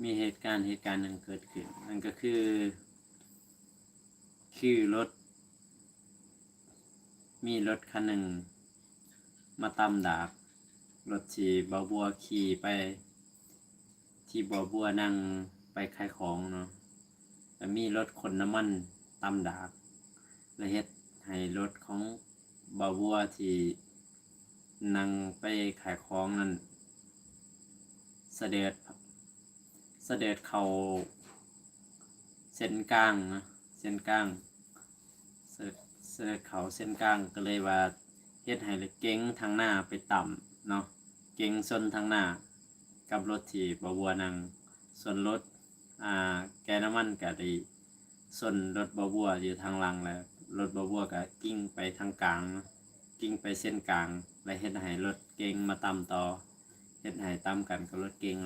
ມີເຫດການ ເຫດການໜຶ່ງເກີດຂຶ້ນ ນັ້ນກໍຄື ຄືລົດ ມີລົດຄັນໜຶ່ງມາຕຳດາກ ລົດທີ່ບ່າວບົວຂີ່ໄປ ທີ່ບ່າວບົວນັ່ງໄປຂາຍຂອງເນາະ ແລ້ວມີລົດຂົນນ້ຳມັນຕຳດາກ ແລະເຮັດໃຫ້ລົດຂອງບ່າວບົວທີ່ນັ່ງໄປຂາຍຂອງນັ້ນ ສະເດີດ ສະເດີດເຂົ້າເສັ້ນກາງນະ ເສັ້ນກາງ ສະ ສະເດີດເຂົ້າເສັ້ນກາງ ກໍເລີຍວ່າເຮັດໃຫ້ເກັງທາງໜ້າໄປຕຳເນາະ ເກັງຊົນທາງໜ້າກັບລົດທີ່ບ່າວບົວນັ່ງ ສ່ວນລົດ ອ່າ ແກນ້ຳມັນກໍໄດ້ຊົນລົດບ່າວບົວຢູ່ທາງຫຼັງ ແລ້ວລົດບ່າວບົວກໍກິ້ງໄປທາງກາງ ກິ້ງໄປເສັ້ນກາງ ແລະເຮັດໃຫ້ລົດເກັງມາຕຳຕໍ່ ເຮັດໃຫ້ຕຳກັນກັບລົດເກັງ